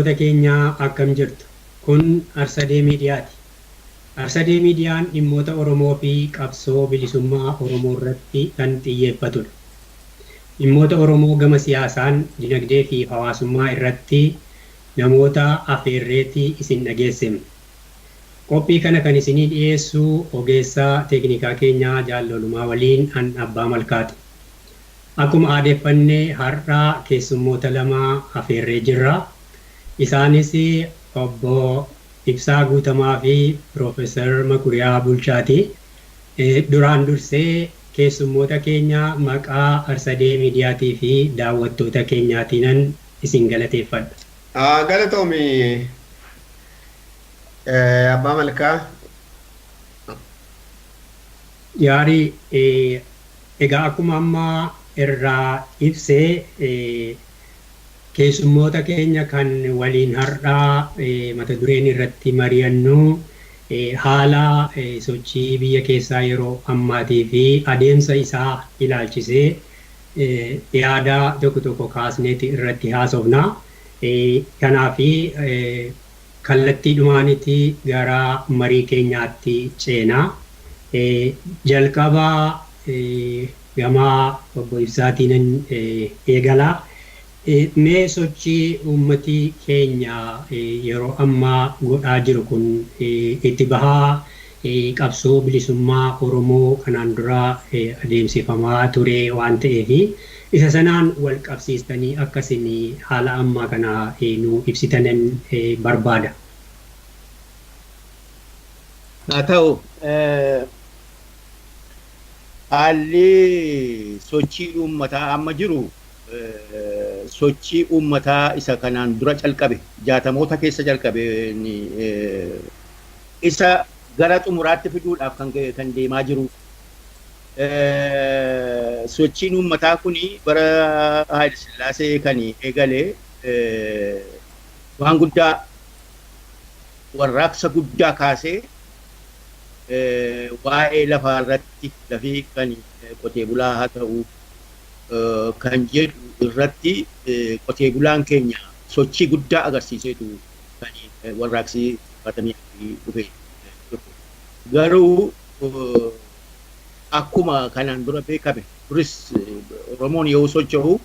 Daawwattoota keenyaa akkam jirtu? Kun Arsadee Miidiyaati. Arsadee Miidiyaan dhimmoota Oromoo fi qabsoo bilisummaa Oromoo irratti kan xiyyeeffatudha. Dhimmoota Oromoo gama siyaasaan, dinagdee fi hawaasummaa irratti namoota afeerreeti isin dhageessifna. Qophii kana kan isinii dhiyeessu ogeessa teeknikaa keenyaa Jaallolumaa waliin an Abbaa Malkaati. Akkuma aadeffanne har'a keessummoota lama afeerree jirra. Isaanis obbo Ibsaa Guutamaa fi Piroofeesar Makuriyaa Bulchaati. Duraan dursee keessummoota keenya maqaa Arsadee Miidiyaatii fi daawwattoota keenyaatiinan isin galateeffadha. Galatoomi Abbaa Malkaa. Gaarii, egaa akkuma amma irraa ibsee keessummoota keenya kan waliin har'aa mata dureen irratti mari'annu haala sochii biyya keessaa yeroo ammaatii fi adeemsa isaa ilaalchisee yaada tokko tokko kaasneeti irratti haasofna. Kanaaf kallattii dhumaanitti gara marii keenyaatti ceenaa. Jalqaba gama obbo Ibsaatiin eegalaa. Mee sochii uummati keenya yeroo ammaa godhaa jiru kun itti bahaa qabsoo bilisummaa Oromoo kanaan dura adeemsifamaa ture waan ta'eef isa sanaan wal qabsiistanii akkasin haala ammaa kana nu ibsitanan barbaada. Haa ta'u, haalli sochii uummataa amma jiru sochii uummataa isa kanaan dura calqabe, 60moota keessa calqabe, isa gara xumuraatti fiduudhaaf kan deemaa jiru. Sochiin uummataa kuni bara Haayile Sillaasee kan eegale waan guddaa, warraaqsa guddaa kaasee waa'ee lafaa irratti, lafii kan qotee bulaa haa ta'u kan jedhu irratti qotee bulaan keenya sochii guddaa agarsiiseetu kan warraaqsi 74 dhufe. Garuu akkuma kanaan dura beekame, duris Oromoon yoo socho'u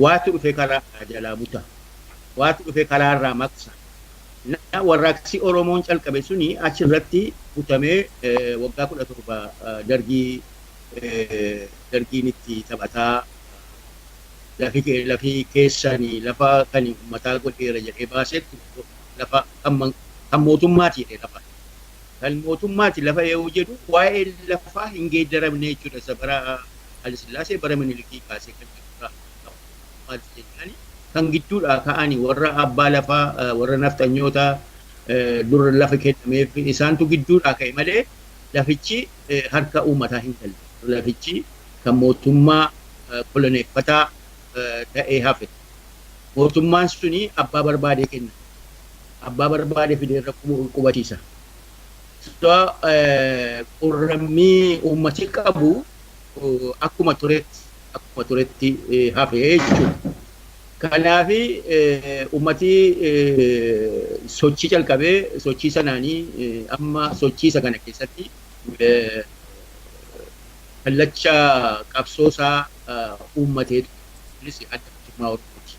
waatu dhufe karaa jalaa buta. Waatu dhufe karaarraa maqsa. Warraaqsi Oromoon calqabe suni achirratti butamee waggaa 17 dargii dargiin itti taphataa, lafi keessanii lafa kan uummataa godheera jedhee baasetti lafa kan mootummaati jedhee, lafa kan mootummaati lafa yoo jedhu waa'ee lafaa hin geeddaramne jechuudha. Isa bara Haile Sillaasee, bara Minilikii kaasee kan jirudha. Kan gidduudhaa ka'anii warra abbaa lafaa, warra nafxanyoota dura lafa kennameef, isaantu gidduudhaa ka'e malee lafichi harka uummataa hin galle. Lafichi kan mootummaa koloneeffataa ta'ee hafe. Mootummaan suni abbaa barbaade kenna. Abbaa barbaade fidee irra qubachiisa. Qurrammii uummati qabu akkuma turetti hafe jechuudha. Kanaaf uummati sochii calqabee, sochii sanaanii amma sochii isa kana keessatti kallacha qabsoo isaa uummateetu. Kunis Adda Bilisummaa Oromooti.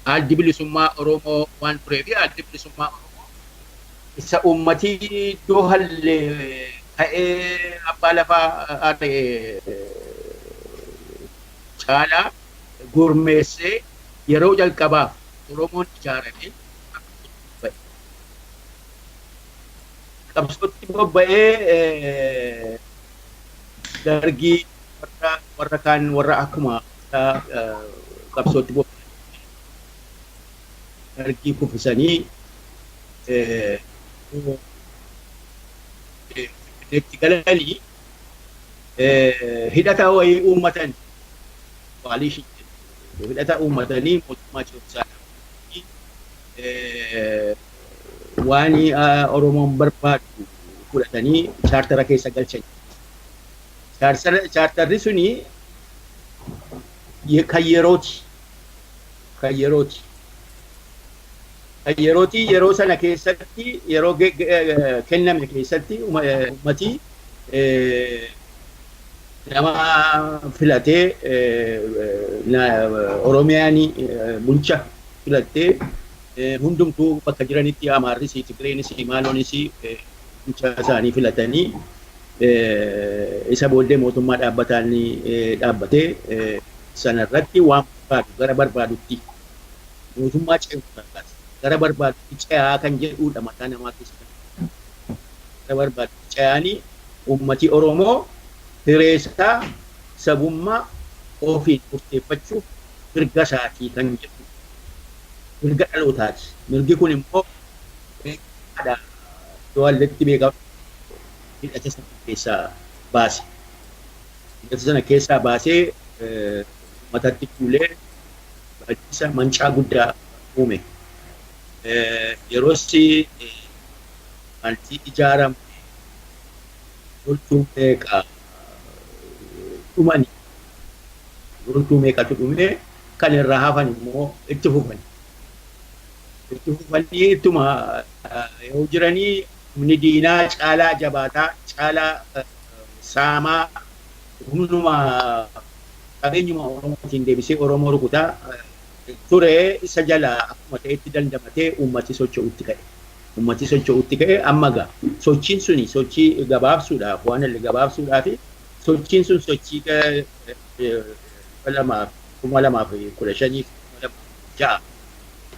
Addi Bilisummaa Oromoo waan tureef, Addi Bilisummaa Oromoo isa uummati iddoo hallee ka'ee abbaa lafaa caalaa gurmeessee yeroo jalqabaaf Oromoon ijaarame qabsootti bobba'ee dargii warra kaan, warra akkuma qabsootti bobba'anii dargii kuffisanii Finfinneetti galanii hidhata wayii uummatan, coalition hidhata uummatanii mootummaa ce'umsaa waan Oromoon barbaadu fudhatanii chaartara keessa galchan. Chaartarri suni kan yerooti. Kan yerooti. Yerootii yeroo sana keessatti yeroo kenname keessatti uummatii nama filatee Oromiyaan bulcha filattee hundumtuu bakka jiranitti Amaarris, Tigreenis, Maaloonis bulcha isaanii filatanii isa booddee mootummaa dhaabbataan dhaabbatee sanarratti waan barbaadu gara barbaadutti mootummaa ce'uudhaaf gara barbaadutti ce'aa kan jedhudha mataa namaa keessatti. Gara barbaadutti ce'anii uummati Oromoo hireessaa sabummaa ofiin murteeffachuuf mirga isaatii kan jedhu mirga dhalootaati. Mirgi kun immoo beekaadha. Iddoo alletti beekamu hidhata sana keessaa baase. Hidhata sana keessaa baasee uummatatti fuulee badiisa mancaa guddaa uume. Yeroosi wanti ijaarame loltuu meeqa dhumani loltuu meeqatu dhume kan irraa hafan immoo itti fufan. Itti fufanii ittuma yoo jiranii humni diinaa caalaa jabaataa caalaa saamaa humnuma qabeenyuma Oromootiin deebisee Oromoo rukutaa ture isa jalaa akkuma ta'etti dandamatee uummati socho'utti ka'e. Uummati socho'utti ka'e amma ga'a. Sochiin suni sochii gabaabsuudhaaf waan illee gabaabsuudhaaf sochiin sun sochii 2015 2016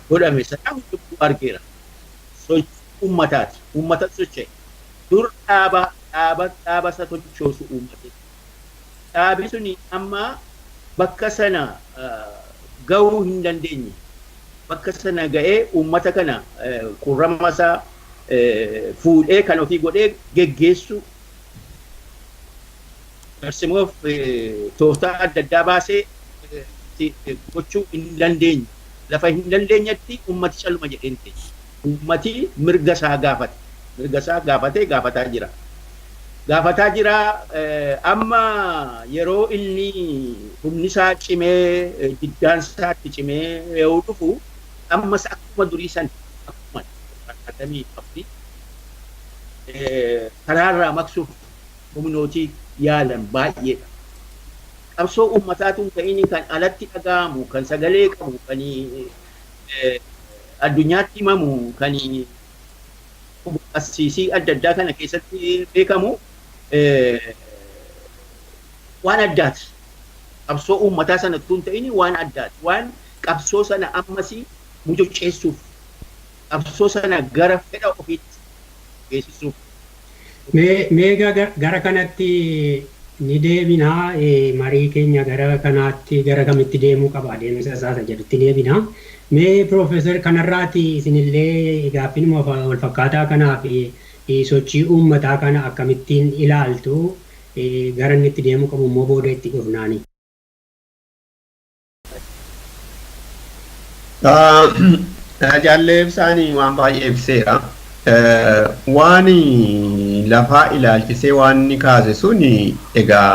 godhame sana hundumtuu argeera. Sochii uummataati. Uummata socho'e. Dur dhaaba dhaaba dhaaba isa sochoosu uummate. Dhaabi suni amma bakka sana gahuu hin dandeenye. Bakka sana ga'ee uummata kana qurrama isaa fuudhee kan ofii godhee geggeessu tarsimoof tooftaa adda addaa baasee gochuu hin dandeenye. Lafa hin dandeenyetti uummati caluma jedheen ta'e. Uummati mirga isaa gaafate. Mirga isaa gaafatee gaafataa jira. Gaafataa jira amma yeroo inni humni isaa cimee diddaan isaatti cimee yoo dhufu ammas akkuma durii san akkuma 74 karaarraa maqsuuf humnootii yaalan baay'eedha. Qabsoo uummataatu hin ta'in kan alatti dhaga'amu, kan sagalee qabu, kan addunyaatti himamu, kan asiisii adda addaa kana keessatti beekamu waan addaati. Qabsoo uummataa sana utuu hin ta'in waan addaati. Waan qabsoo sana ammasii mucuceessuuf, qabsoo sana gara fedha ofiitti geessisuuf. Mee gara kanatti ni deebinaa marii keenya gara kanaatti gara kamitti deemuu qaba adeemsa isaa isa jedhutti deebinaa. Mee Piroofeesar kanarraati isinillee gaaffiinuma wal fakkaataa kanaaf sochii uummataa kana akkamittiin ilaaltu gara inni itti deemuu qabu immoo booda itti dhufnaani. Jaallee ibsaanii waan baay'ee ibseera. Waan lafaa ilaalchisee waan inni kaase suni egaa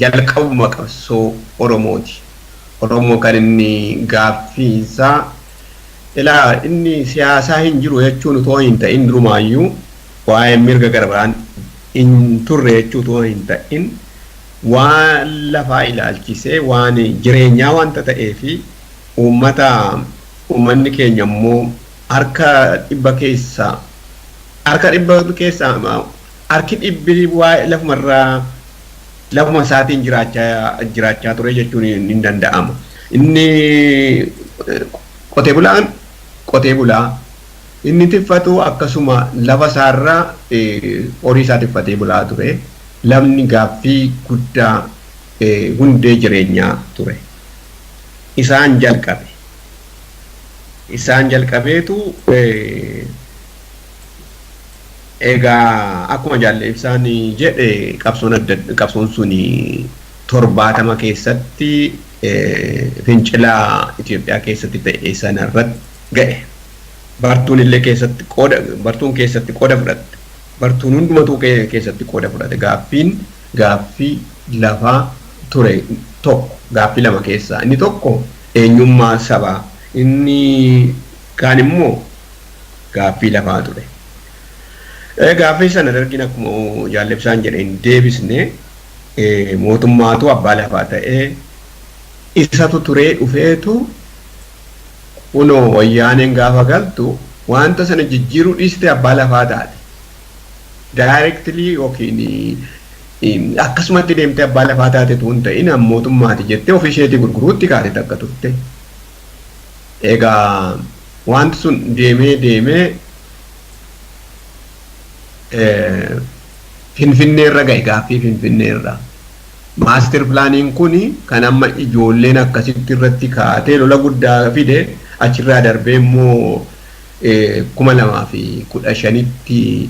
jalqabuma qabsoo Oromooti. Oromoo kan inni gaaffiinsaa ilaa inni siyaasaa hin jiru jechuun otoo hin ta'in durumaayyuu waa'ee mirga garbaan hin turre jechuu otoo hin ta'in waan lafaa ilaalchisee waan jireenyaa wanta ta'ee fi uummanni keenya immoo harka dhibba keessaa harki dhibbi waa'ee lafumarraa lafuma isaatiin jiraachaa ture jechuun hin danda'ama. Inni qotee bulaan qotee bulaa inni tiffatu akkasuma lafa isaarraa horii isaa tiffatee bulaa ture. Lafni gaaffii guddaa hundee jireenyaa ture. Isaan jalqabe. Isaan jalqabeetu egaa akkuma jaallee ibsaan jedhe qabsoon sun 70 keessatti fincila Itoophiyaa keessatti ta'e sanarratti ga'e. Bartuun illee keessatti qooda bartuun keessatti qooda fudhatte. Bartuun hundumatuu keessatti qooda fudhate. Gaaffiin gaaffii lafaa ture tokko gaaffii lama keessaa inni tokko eenyummaa sabaa Inni kaan immoo gaaffii lafaa ture. Gaaffii sana dargiin akkuma Jaal Ibsaan jedhe hin deebisne, mootummaatu abbaa lafaa ta'ee isatu turee dhufeetu kunoo wayyaaneen gaafa galtu wanta sana jijjiiruu dhiiste abbaa lafaa taate. Directly yookiin akkasumatti deemtee abbaa lafaa taate tun ta'in mootummaati jettee ofii isheetii gurguruutti kaate takka turte. Egaa wanti sun deemee deemee Finfinneerra ga'e, gaaffii Finfinneerra. Master planiin kun kan amma ijoolleen akkasitti irratti kaatee lola guddaa fide, achirraa darbee immoo 2015tti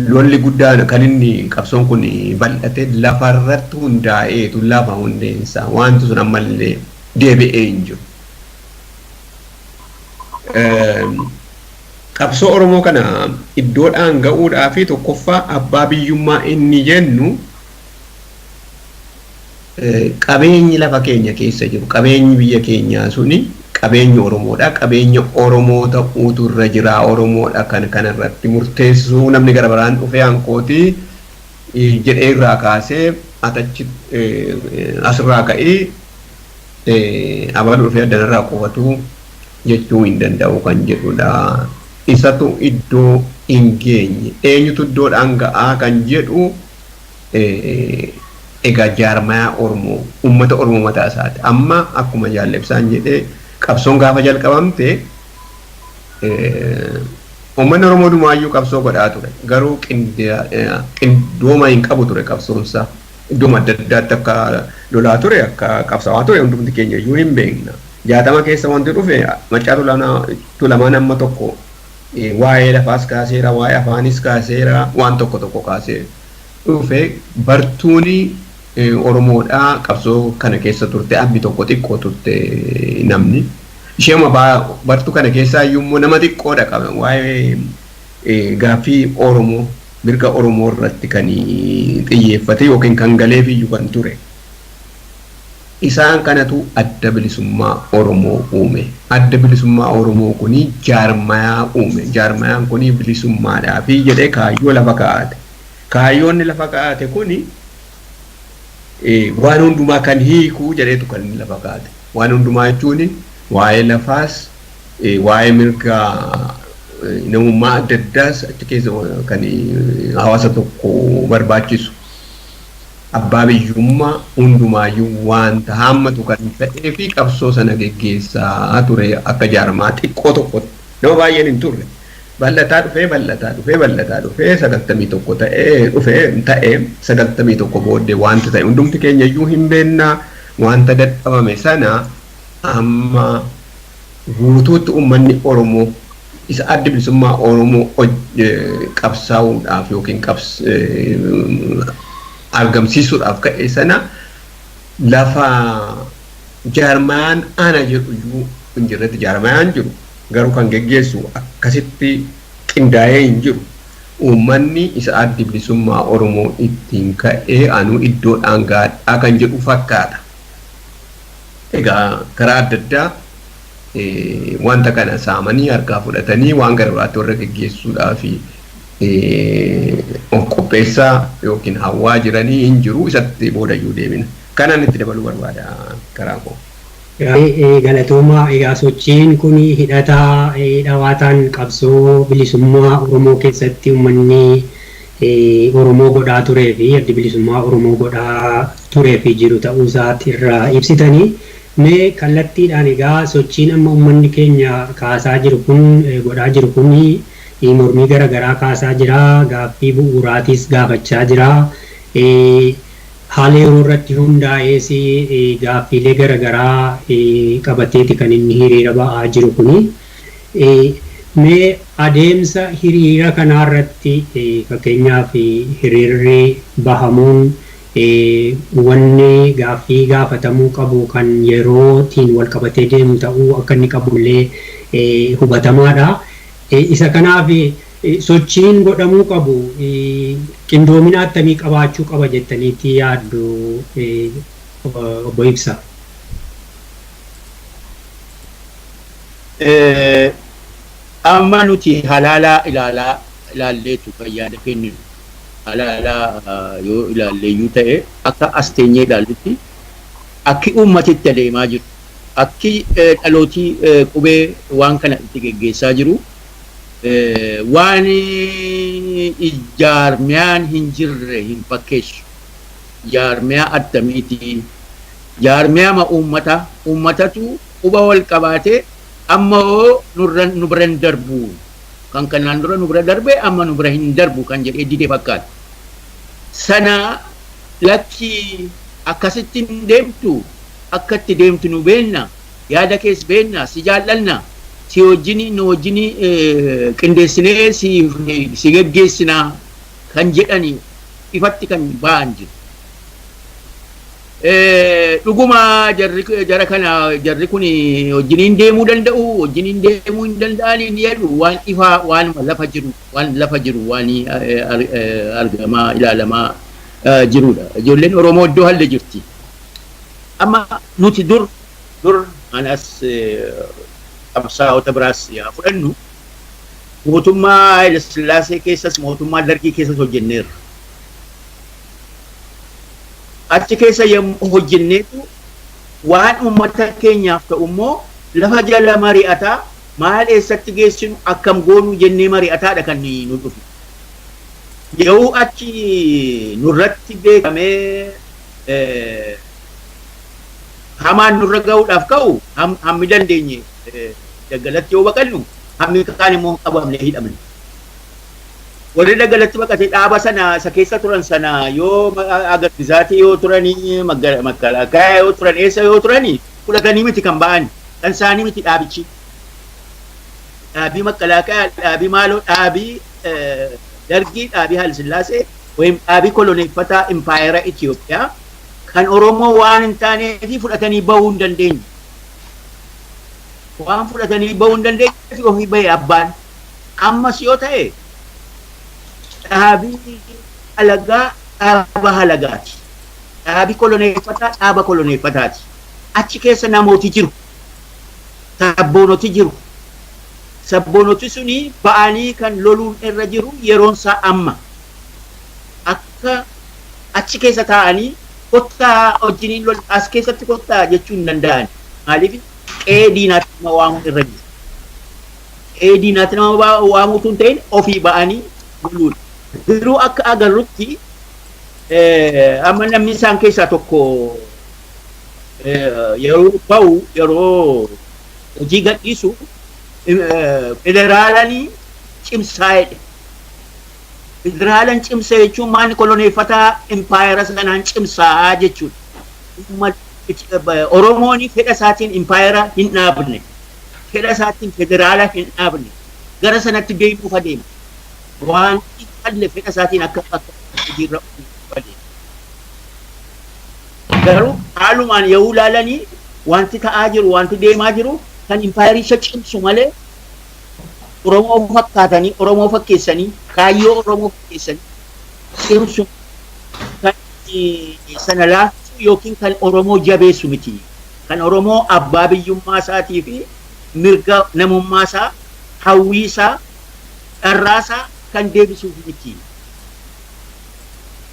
lolli guddaan kan inni qabsoon kun bal'ate lafarratti hundaa'eetu lafa hundeensa wanti sun ammallee deebi'ee hin jiru. Qabsoo Oromoo kana iddoodhaan ga'uudhaa fi tokkoffaa abbaa biyyummaa inni jennu, qabeenyi lafa keenya keessa jiru, qabeenyi biyya keenyaa suni qabeenya Oromoodha. Qabeenya Oromoo ta'uutu irra jira. Oromoodha kan kanarratti murteessuu, namni gara biraan dhufee hankootii jedhee irraa kaasee atachi asirraa ka'ee abaluu dhufee addanarraa qubatu jechuu hin danda'u kan jedhudha. Isatu iddoo hin geenye. Eenyutu iddoodhaan ga'aa kan jedhu, egaa jaarmayaa Oromoo, uummata Oromoo mataa isaati. Amma akkuma Jaal Ibsaan jedhee, qabsoon gaafa jalqabamte uummanni Oromoo dumaayyuu qabsoo godhaa ture. Garuu qindooma hin qabu ture qabsoonsaa. Iddooma adda addaatti akka lolaa ture, akka qabsaa'aa ture hundumti keenya iyyuu hin beekna. 60 keessa wanti dhufe Maccaa Tulamaan amma tokko waa'ee lafaas kaaseera, waa'ee afaanis kaaseera, waan tokko tokko kaasee dhufe. Bartuuni Oromoodhaa qabsoo kana keessa turte abbi tokko xiqqoo turte namni. Isheema bartuu kana keessaa iyyuu immoo nama xiqqoodha qaba waa'ee gaaffii Oromoo, mirga Oromoo irratti kan xiyyeeffate yookiin kan galeef iyyuu kan ture. Isaan kanatu Adda Bilisummaa Oromoo uume. Adda Bilisummaa Oromoo kuni jaarmayaa uume. Jaarmayaan kuni bilisummaadhaa fi jedhee kaayyoo lafa kaa'ate. Kaayyoonni lafa kaa'ate kuni waan hundumaa kan hiikuu jedheetu kan inni lafa kaa'ate. Waan hundumaa jechuun waa'ee lafaas, waa'ee mirga namummaa adda addaas achi keessa kan hawaasa tokko barbaachisu. Abbaa biyyummaa hundumaayyuu wanta haammatu kan ta'ee fi qabsoo sana geggeessaa ture akka jaarmaa xiqqoo tokkotti. Nama baay'een hin turre. Bal'ataa dhufee, bal'ataa dhufee, bal'ataa dhufee 91 ta'ee dhufee ta'ee, 91 booddee wanta ta'e hundumti keenya iyyuu hin beennaa. Wanta dadhabame sana amma guutuutti uummanni Oromoo isa Addi Bilisummaa Oromoo qabsaa'uudhaaf yookiin argamsiisuudhaaf ka'e sana lafa jaarmayaan ana jedhu iyyuu hin jirretti, jaarmayaan jiru garuu kan geggeessu akkasitti qindaa'ee hin jiru. Uummanni isa Addi Bilisummaa Oromoo ittiin ka'ee anuu iddoodhaan gaadhaa kan jedhu fakkaata. Egaa karaa adda addaa wanta kana saamanii harkaa fudhatanii waan gara biraatti warra geggeessuudhaaf of qopheessaa yookiin hawwaa jiranii hin jiru, isatti boodayyuu deemina. Kanaan itti dabaluu barbaada karaa koo. Galatoomaa. Egaa sochiin kun hidhataa dhawaataan qabsoo bilisummaa Oromoo keessatti uummanni Oromoo godhaa turee fi Addi Bilisummaa Oromoo godhaa turee fi jiru ta'uu isaati irraa ibsitanii. Mee kallattiidhaan egaa sochiin amma uummanni keenya kaasaa jiru kun, godhaa jiru kun, mormii garaagaraa kaasaa jira, gaaffii bu'uuraatis gaafachaa jira. Haala yeroo irratti hundaa'ees gaaffiilee garaagaraa qabateeti kan inni hiriira ba'aa jiru kuni. Mee adeemsa hiriira kanaarratti, fakkeenyaaf hiriirri bahamuun wanni gaaffii gaafatamuu qabu kan yerootiin wal qabatee deemu ta'uu akka inni qabullee hubatamaadha. Isa kanaaf sochiin godhamuu qabu qindoomina attamii qabaachuu qaba jettaniitti yaaddu, obbo Ibsa? Amma nuti halaalaa ilaalaa ilaalleetu kan yaada kenninu. Halaalaa yoo ilaalleeyyuu ta'e akka as teenyee ilaallutti akki uummatitti adeemaa jiru. Akki dhalootii qubee waan kana itti geggeessaa jiru. Waan jaarmiyaan hin jirre hin fakkeessu. Jaarmiyaa attamiiti? Jaarmiyaama uummata. Uummatatu quba wal qabaatee amma hoo nu bira hin darbu. Kan kanaan dura nu bira darbe amma nu bira hin darbu kan jedhee dide fakkaata. Sana lakki akkasitti hin deemtu, akka itti deemtu nu beenna, yaada kees beenna, si jaallanna, si wajjin nu wajjin qindeessinee si geggeessinaa kan jedhani ifatti kan ba'an jiru. Dhuguma jara kana jarri kun wajjiniin deemuu danda'u, wajjiniin deemuu hin danda'ani ni jedhu, waan ifaa waan lafa jiru, waan lafa jiru, waan argamaa ilaalamaa jirudha. Ijoolleen Oromoo iddoo halle jirti. Amma nuti dur anas qabsaa'ota biraas yaa fudhannu, mootummaa Haayile Sillaasee keessas mootummaa Dargii keessas hojjenneerra. Achi keessa yommuu hojjenneetu waan uummata keenyaaf ta'u immoo lafa jala mari'ataa maal eessatti geessinu akkam goonuu jennee mari'ataadha kan nu dhufu. Yeroo achi nurratti beekamee hamaan nurra ga'uudhaaf ka'u hammi dandeenye daggalatti yoo baqannu hammi kaan immoo qabamnee hidhamne. Warri daggalatti baqate dhaaba sana isa keessa turan sana yoo agarsiisaatii yoo turanii makalaakaa yoo turan eessa yoo turanii fudhatanii miti kan ba'an, kan isaanii miti dhaabichi. Dhaabii makalaakaa, dhaabii maaloo, dhaabii Dargii, dhaabii Haayile Sillaasee wayim dhaabii koloneeffataa impaayera Itoophiyaa kan Oromoo waan hin taaneef fudhatanii bahuu hin dandeenye. Waan fudhatanii bahuu hin dandeenyeef ofii bahe abbaan. Ammas yoo ta'e dhaabii alagaa dhaaba halagaati. Dhaabii koloneeffataa dhaaba koloneeffataati. Achi keessa namooti jiru. Sabboonoti jiru. Sabboonoti suni ba'anii kan loluun irra jiru yeroon isaa amma. Akka achi keessa taa'anii kottaa wajjiniin lol as keessatti kottaa jechuu hin danda'an. Maaliif qe'ee diinaatti nama waamuun irra jiru. Qe'ee diinaatti nama waamuutu hin ta'in ofii ba'anii loluudha. Garuu akka agarrutti amma namni isaan keessaa tokko yeroo ba'u yeroo hojii gadhiisu federaalanii cimsaa jedhe. Federaalan cimsa jechuun maal koloneeffataa impaayera sanaan cimsaa jechuudha. Oromoon fedha isaatiin impaayera hin dhaabne. Fedha isaatiin federaala hin dhaabne. Gara sanatti deemuuf adeema. Waan halle fedha isaatiin akka hojiirra adeema. Garuu haalumaan yoo ilaalanii wanti ta'aa jiru, wanti deemaa jiru kan impaayericha cimsu malee Oromoo fakkaatanii, Oromoo fakkeessanii, kaayyoo Oromoo fakkeessanii cimsu kan sana laafsu yookiin kan Oromoo jabeessu miti. Kan Oromoo abbaa biyyummaa isaatii fi mirga namummaa isaa, hawwii isaa, dharraa isaa kan deebisuuf miti.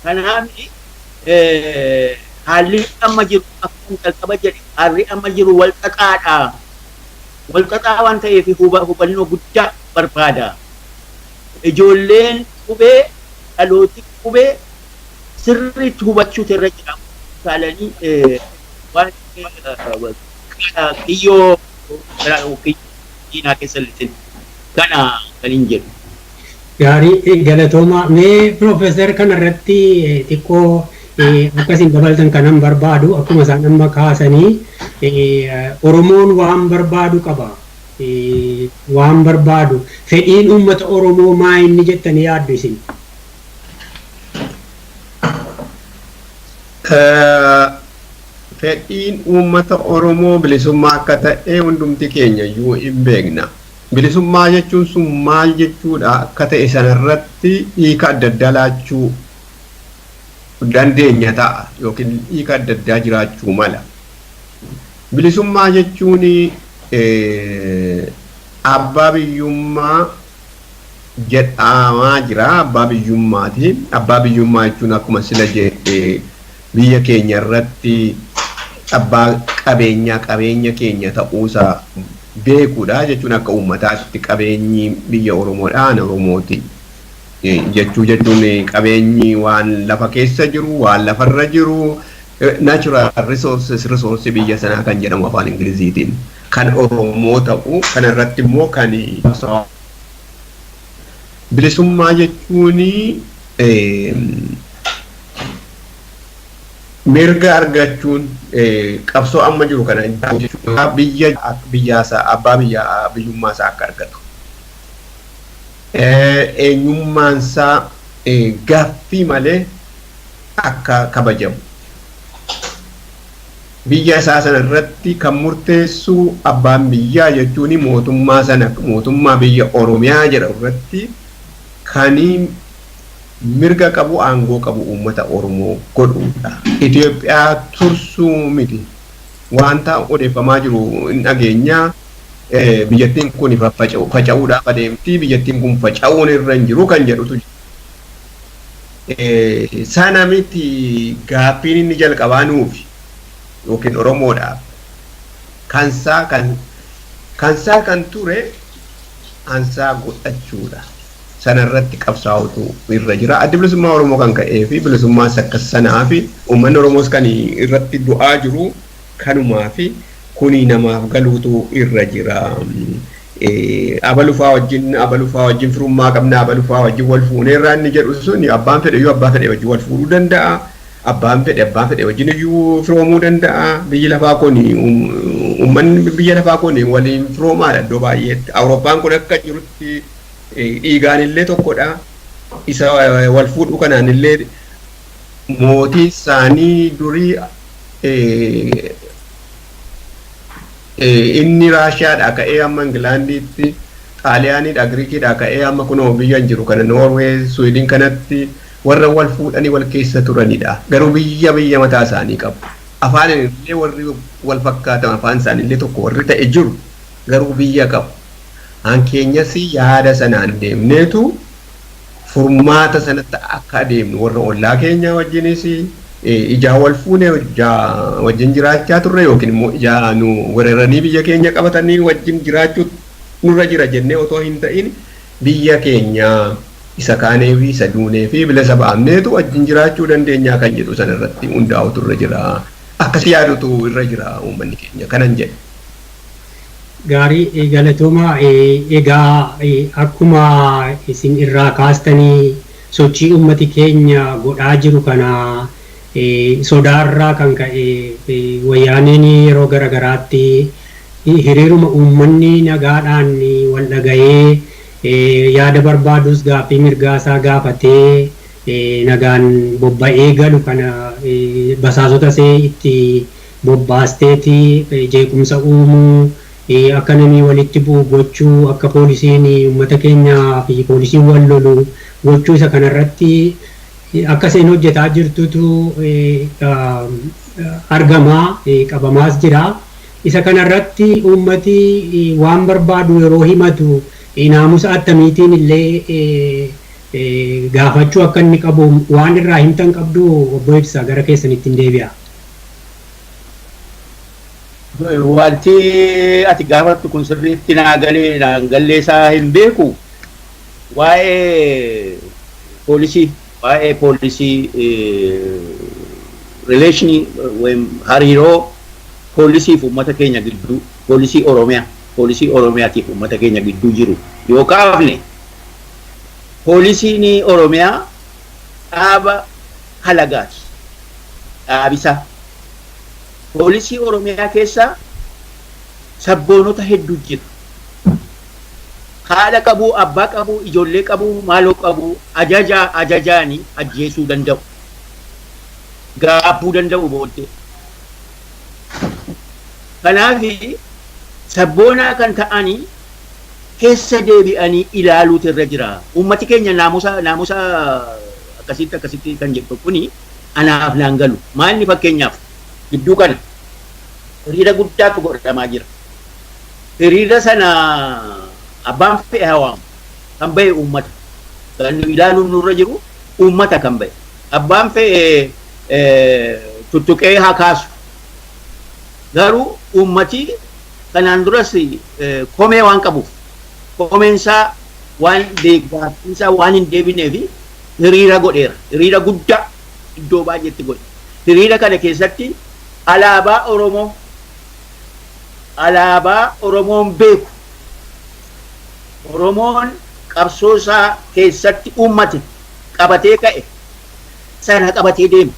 Kanaaf haalli amma jiru akkuma calqaba jedhe haalli amma jiru wal xaxaadha. Wal xaxaa waan ta'eef hubannoo guddaa barbaada. Ijoolleen qubee dhalooti qubee sirriitti hubachuutu irra jira. Saalanii waan kiyyoo diinaa keessa lixin kana kan hin jedhu. Gaarii galatooma. Mee Piroofeesar kanarratti xiqqoo akkasiin dabaltan kanan barbaadu akkuma isaan amma kaasanii Oromoon waan barbaadu qaba. Waan barbaadu fedhiin uummata Oromoo maa inni jettanii yaaddu isin? Fedhiin uummata Oromoo bilisummaa akka ta'e hundumti keenya iyyuu hin beekna. Bilisummaa jechuun sun maal jechuudha akka ta'e sanarratti hiika adda addaa laachuu dandeenya ta'a yookiin hiika adda addaa jiraachuu mala. Bilisummaa jechuun Abbaa biyyummaa jedhamaa jira. Abbaa biyyummaati. Abbaa biyyummaa jechuun akkuma sila jedhe biyya keenya irratti abbaa qabeenyaa qabeenya keenya ta'uusaa beekuudha jechuun akka uummataatti qabeenyi biyya Oromoodhaan Oromooti. Jechuun qabeenyi waan lafa keessa jiru, waan lafarra jiru, natural resources, resource biyya sanaa kan jedhamu afaan Ingiliziitiin kan Oromoo ta'u, kanarratti immoo kan bilisummaa jechuun mirga argachuun qabsoo amma jiru kana biyya biyyaasaa abbaa biyyaa biyyummaasaa akka argatu. Eenyummaansaa gaaffii malee akka kabajamu. Biyya isaa sana irratti kan murteessu abbaan biyyaa jechuun mootummaa sana mootummaa biyya Oromiyaa jedhamu irratti kan mirga qabu aangoo qabu uummata Oromoo godhuudha. Itoophiyaa tursuu miti. Wanta odeeffamaa jiru hin dhageenyaa. Biyyattiin kun faca'uudhaaf adeemti. Biyyattiin kun faca'uun irra hin jiru kan jedhutu jira. Sana miti gaaffiin inni jalqabaa nuufi yookiin Oromoodhaaf kansaa kan ture ansaa godhachuudha. Sanarratti qabsaa'utu irra jira. Addi bilisummaa Oromoo kan ka'ee fi bilisummaas akka sanaa fi uummanni Oromoos kan irratti du'aa jiru kanumaa fi kuni namaaf galuutu irra jira. Abalufaa wajjin firummaa qabna, abalufaa wajjin wal fuuneerraa inni jedhu sun abbaan fedhe iyyuu abbaa fedhe wajjin wal fuudhuu danda'a. Abbaan fedhe wajjin iyyuu firoomuu danda'a. Biyyi lafaa kun uummanni biyya lafaa kun waliin firoomaadha iddoo baay'eetti. Awurooppaan kun akka jirutti dhiigaan illee tokkodha. Isa wal fuudhuu kanaan illee mootiin isaanii durii inni Raashiyaadhaa ka'ee amma Ingilaandiitti, Xaaliyaaniidhaa, Giriikiidhaa ka'ee amma kunoo biyya hin jiru kana Noorwee, Suwiidin kanatti warra wal fuudhanii wal keessa turanidha. Garuu biyya biyya mataa isaanii qabu. Afaan illee warri wal fakkaatan afaan isaanii illee tokko warri ta'e jiru garuu biyya qabu. An keenyas yaada sanaan deemneetu furmaata sanatti akka adeemnu warra ollaa keenya wajjinis ijaa wal fuune ijaa wajjin jiraachaa turre yookiin immoo ijaa nu weeraranii biyya keenya qabatanii wajjin jiraachuu nurra jira jennee otoo hin ta'in biyya keenya isa kaanee fi isa duunee fi bilisa baafneetu wajjin jiraachuu dandeenyaa kan jedhu sanarratti hundaa'utu irra jira. Akkasii yaadutu irra jira uummanni keenya kanan jedhe. Gaarii galatooma egaa akkuma isin irraa kaastanii sochii uummati keenya godhaa jiru kana sodaarraa kan ka'e wayyaaneen yeroo garagaraatti hiriiruma uummanni nagaadhaan wal dhaga'ee yaada barbaadus gaaffii mirgaasaa gaafatee nagaan bobba'ee galu kana basaasota see itti bobbaasteeti jeequmsa uumuu akka namni walitti bu'u gochuu akka poolisiin uummata keenyaa fi poolisiin wal lolu gochuu isa kanarratti akka isheen hojjetaa jirtutu argamaa qabamaas jira. Isa kanarratti uummati waan barbaadu yeroo himatu naamusa attamiitiin illee gaafachuu akka inni qabu waan irraa himtan qabdu obbo Ibsaa gara keessanitti hin deebi'a. Wanti ati gaafattu kun sirriitti naa galee naan gallee isaa hin beeku. Waa'ee poolisii rileeshinii hariiroo poolisiif uummata keenya gidduu poolisii Oromiyaa poolisii Oromiyaatiif uummata keenya gidduu jiru yoo kaafne poolisiin Oromiyaa dhaaba halagaati. Dhaabisaa. Poolisii Oromiyaa keessa sabboonota hedduu jiru. Haadha qabu, abbaa qabu, ijoollee qabu, maaloo qabu, ajajaanii ajjeesuu danda'u. Gaabbuu danda'u booddee. Kanaaf sabboonaa kan ta'anii keessa deebi'anii ilaaluutu irra jira. Uummati keenya naamusa akkasitti kan jedhu kuni anaaf naan galu. Maalni fakkeenyaaf gidduu kana hiriira guddaatu godhamaa jira. Hiriira sana Abbaan fe'e hawaamu kan ba'e uummata. Kan ilaaluun nurra jiru uummata kan ba'e. Abbaan fe'e tuttuqee haa kaasu. Garuu uummati kanaan duras komee waan qabuuf komeensaa waan deeggarsiisaa waan hin deebineef hiriira godheera. Hiriira guddaa iddoo baay'eetti godhe. Hiriira kana keessatti alaabaa Oromoo alaabaa Oromoon beeku Oromoon qabsoo isaa keessatti uummate qabatee ka'e sana qabatee deema.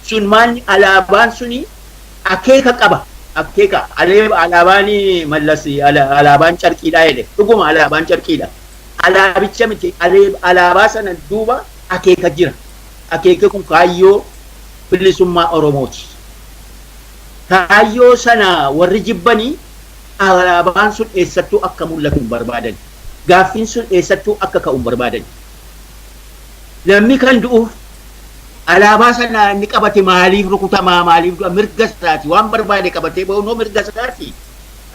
Sun maal alaabaan suni akeeka qaba. Akeeka alaabaan Mallas alaabaan carqiidha jedhe. Dhuguma alaabaan carqiidha. Alaabicha miti alaabaa sana duuba akeeka jira. Akeeka kun kaayyoo bilisummaa Oromooti. Kaayyoo sana warri jibbanii alaabaan sun eessattuu akka mul'atu hin barbaadan. Gaaffiin sun eessattuu akka ka'u hin barbaadan. Namni kan du'uuf alaabaa sana inni qabate maaliif rukutamaa maaliif du'a mirga isaati waan barbaade qabatee ba'u mirga isaati.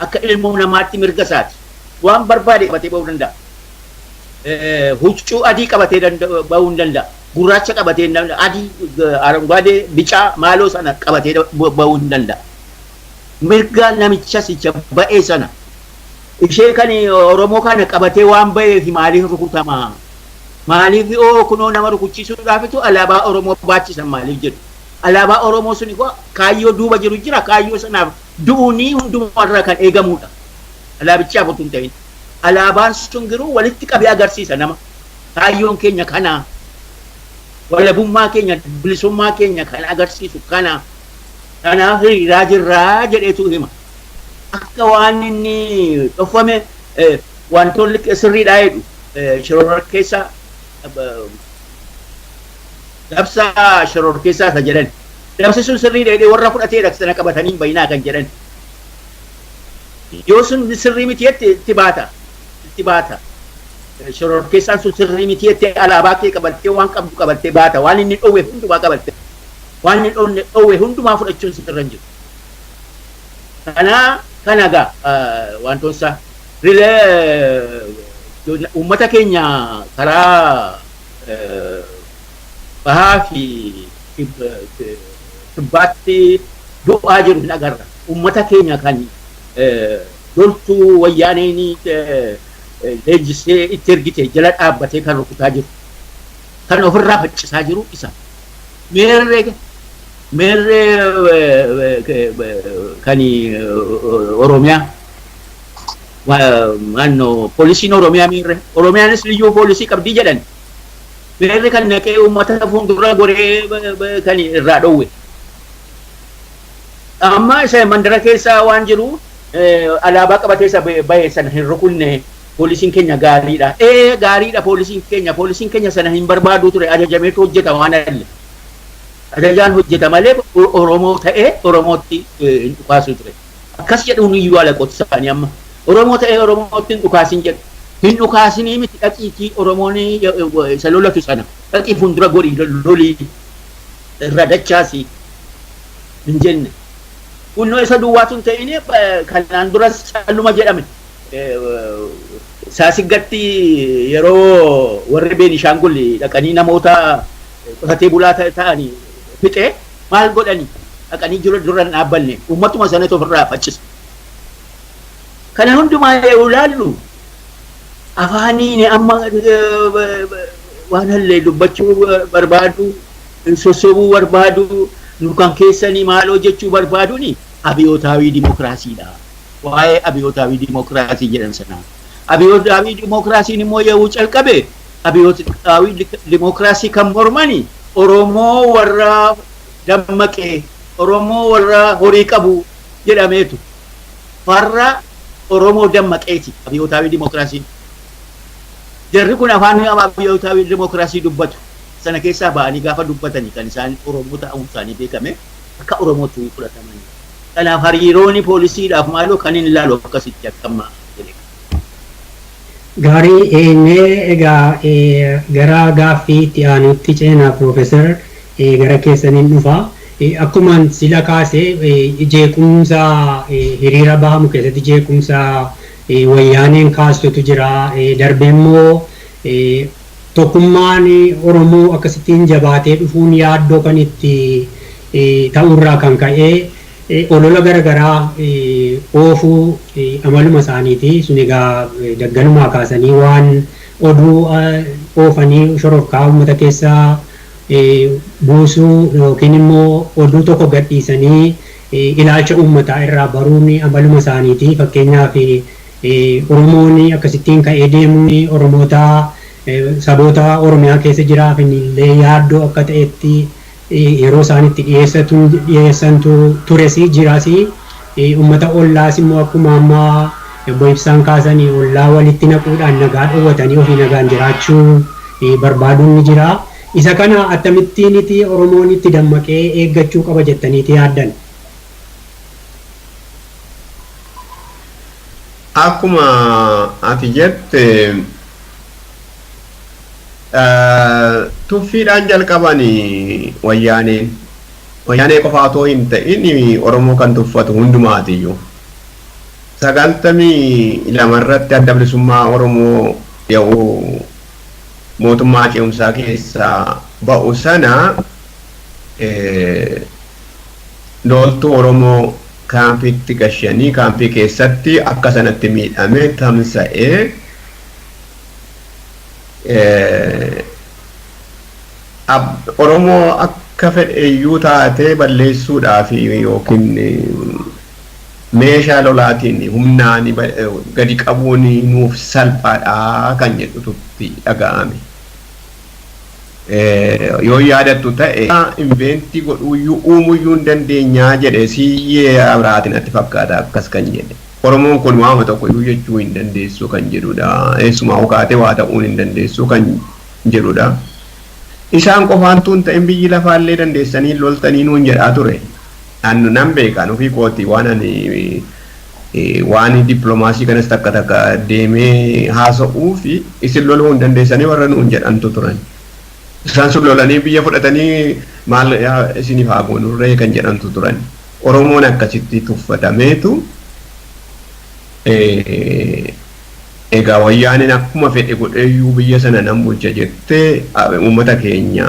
Akka ilmoo namaatti mirga isaati. Waan barbaade qabatee ba'uu danda'a. Huccuu adii qabatee ba'uu hin danda'a. Gurraacha qabatee hin danda'a. Adii, aranguwaadee, bicaa maaloo sana qabatee ba'uu hin danda'a. Mirga namicha sicha ba'ee sana. Ishee kan Oromoo kana qabatee waan ba'eef maaliif rukutamaa? Maaliif oo kunoo nama rukuchiisuudhaafitu alaabaa Oromoo baachisan maaliif jedhu? Alaabaa Oromoo sun kaayyoo duuba jiru jira. Kaayyoo sanaaf du'uunii hundumarraa kan eegamudha. Alaabichaaf utuu hin ta'in. Alaabaan sun garuu walitti qabee agarsiisa nama. Kaayyoon keenya kana. Walabummaa keenya, bilisummaa keenya kan agarsiisu kana. Kanaaf hiriiraa jirraa jedheetu hima. Akka waan inni dhofame wantoonni sirriidhaa jedhu shororkeessa dabsa shororkeessaa isa jedhan. Dabsi sun sirriidha jedhee warra fudhateedha sana qabatanii hin bayinaa kan jedhan. Yoo sun sirrii miti jette itti baata. Itti baata. Shororkeessaan sun sirrii miti jette alaabaa kee qabattee waan qabdu qabattee baata. Waan inni dhowwe hundumaa qabattee. Waan inni dhowwe hundumaa fudhachuun sirra hin jiru. Kana egaa wantoota rilee uummata keenya karaa bahaa fi kibbaatti du'aa jiru hin agarra. Uummata keenya kan loltuu wayyaaneen leenjisee itti ergite jala dhaabbatee kan rukutaa jiru. Kan ofirraa faccisaa jiru isa. Meerree kan Oromiyaa naannoo poolisiin Oromiyaa meerre Oromiyaanis liyyuu poolisii qabdii jedhan. Meerre kan naqee uummata fuuldura goree kan irraa dhowwe. Amma isa mandara keessa waan jiru alaabaa qabatee isa bahe sana hin rukunne poolisiin keenya gaariidha. Gaariidha poolisiin keenya sana hin barbaadu ture ajajameetu hojjeta waan alle. Ajajaan hojjeta malee Oromoo ta'ee Oromootti hin dhukaasu ture. Akkas jedhuun iyyuu alaqooti isaanii amma. Oromoo ta'ee Oromootti hin dhukaasin jedhu. Hin dhukaasinii miti dhaqiitii Oromoon isa lolatu sana. Dhaqii fuuldura godhi lolii irra dachaasi hin jenne. Kunnoo isa duwwaatu hin ta'in kanaan duras calluma jedhame. Saasiggatti yeroo warri Beenishaangul dhaqanii namoota qotatee bulaa ta'anii fixee maal godhanii dhaqanii dura hin dhaabbanne uummatuma sanatu ofirraa faccisa. Kana hundumaa yoo ilaallu afaaniin amma waan hallee dubbachuu barbaadu, sossobuu barbaadu, nu kan keessanii maaloo jechuu barbaaduuni abiyootaawii dimokiraasiidha. Waa'ee abiyootaawii dimokiraasii jedhan sana. Abiyootaawii dimokiraasiin immoo yeroo calqabe abiyootaawii dimokiraasii kan mormani Oromoo warra dammaqee, Oromoo warra horii qabu jedhameetu. Warra Oromoo dammaqeeti abiyootaawii dimokiraasiin. Jarri kun afaan abiyootaawii dimokiraasii dubbatu. Sana keessaa ba'anii gaafa dubbatanii kan isaan Oromoo ta'uun isaanii beekame akka Oromootti fudhatamanii. Kanaaf hariiroon poolisiidhaaf maaloo kan hin ilaalu akkasitti akkam jedhe. Gaarii mee egaa gara gaaffii itti aanutti ceenaa Piroofeesar gara keessaniin dhufa. Akkuma sila kaasee jeequmsa hiriira bahamu keessatti jeequmsa Wayyaaneen kaastutu jira. Darbee immoo tokkummaan Oromoo akkasittiin jabaatee dhufuun yaaddoo kan itti ta'urraa kan ka'e olola garaagaraa oofuu amaluma isaaniiti. Sun egaa dagganumaa kaasanii waan oduu oofanii shororkaa uummata keessaa buusuu yookiin immoo oduu tokko gadhiisanii ilaalcha uummataa irraa baruun amaluma isaaniiti. Fakkeenyaaf, Oromoon akkasittiin ka'ee deemuun Oromoota saboota Oromiyaa keessa jiraaf illee yaaddoo akka ta'etti yeroo isaan itti dhiyeessantu tures jiras. Uummata ollaas immoo akkuma ammaa obbo Ibsaan kaasanii ollaa walitti naquudhaan nagaa dhoowwatanii ofii nagaan jiraachuu barbaaduun ni jira. Isa kana akkamittiiniti Oromoon itti dammaqee eeggachuu qaba jettaniiti yaaddan? Akkuma ati jette, tuffiidhaan jalqabanii Wayyaaneen. Wayyaanee qofa otoo hin ta'in Oromoo kan tuffatu hundumaatiyyuu. 92rratti Adda Bilisummaa Oromoo yeroo mootummaa ce'umsaa keessaa ba'u sana, loltuu Oromoo kaampiitti gashanii kaampii keessatti akka sanatti miidhame tamsa'ee, Oromoo akka fedheyyuu taatee balleessuudhaaf yookiin meeshaa lolaatiin humnaan gadi qabuun nuuf salphaadha kan jedhututti dhaga'ame. Yoo yaadattu ta'e, invent godhuuyyuu uumuyyuu hin dandeenyaa jedhe Siyyee Abrahaatiin natti fakkaata akkas kan jedhe. Oromoon kun waama tokko iyyuu jechuu hin dandeessu kan jedhudha. Eessumaa ukaatee waa ta'uun hin dandeessu kan jedhudha. Isaan qofaan tun ta'in, biyyi lafaallee dandeessanii loltanii nuun jedhaa ture. Annu nan beekan ofii kooti, waan ani waan dippiloomaasii kanas takka takka deemee haasa'uu fi isin loluu hin dandeessanii warra nuun jedhantu turan. Isaan sun lolanii biyya fudhatanii maal isiniif haa goonurree kan jedhantu turan. Oromoon akkasitti tuffatameetu, egaa Wayyaaneen akkuma fedhe godheeyyuu biyya sana nan bulcha jettee uummata keenya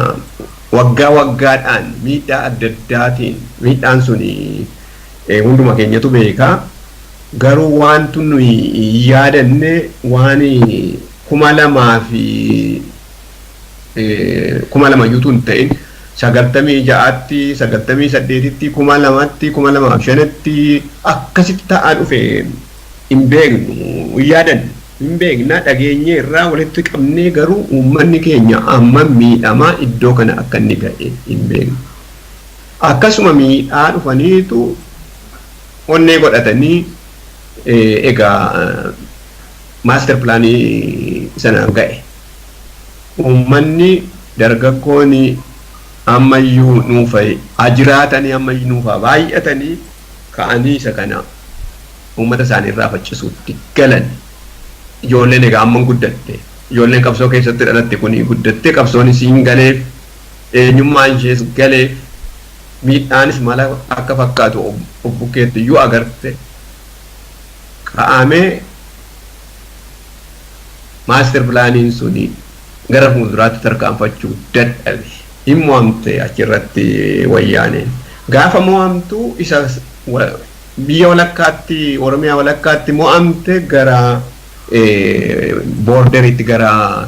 waggaa waggaadhaan miidhaa adda addaatiin, miidhaan suni hunduma keenyatu beekaa. Garuu wanti nuyi yaadanne waan 2000 iyyuu hin ta'in, 96tti, 98tti, 2000tti, 2005tti akkasitti ta'aa dhufe hin beeknu, hin yaadannu, hin beekna dhageenye irraa walitti qabnee, garuu uummanni keenya amma miidhamaa iddoo kana akka inni ga'e hin beeknu. Akkasuma miidhaa dhufaniitu onnee godhatanii egaa master planii sana ga'e. Uummanni dargaggoon ammayyuu nuufa jiraatanii, ammayyuu nuufa baay'atanii ka'anii isa kana uummata isaanii irraa faccisuutti galan. Ijoolleen egaa amma guddatte. Ijoolleen qabsoo keessatti dhalatte kuni guddatte, qabsoon isiin galeef, eenyummaan ishees galeef, miidhaanis mala akka fakkaatu of bukkeetti iyyuu agarte, ka'amee master planiin suni gara fuulduraatti tarkaanfachuu dadhabe. Hin mo'amte achirratti Wayyaaneen. Gaafa mo'amtu isa biyya walakkaatti, Oromiyaa walakkaatti mo'amte, gara borderitti, gara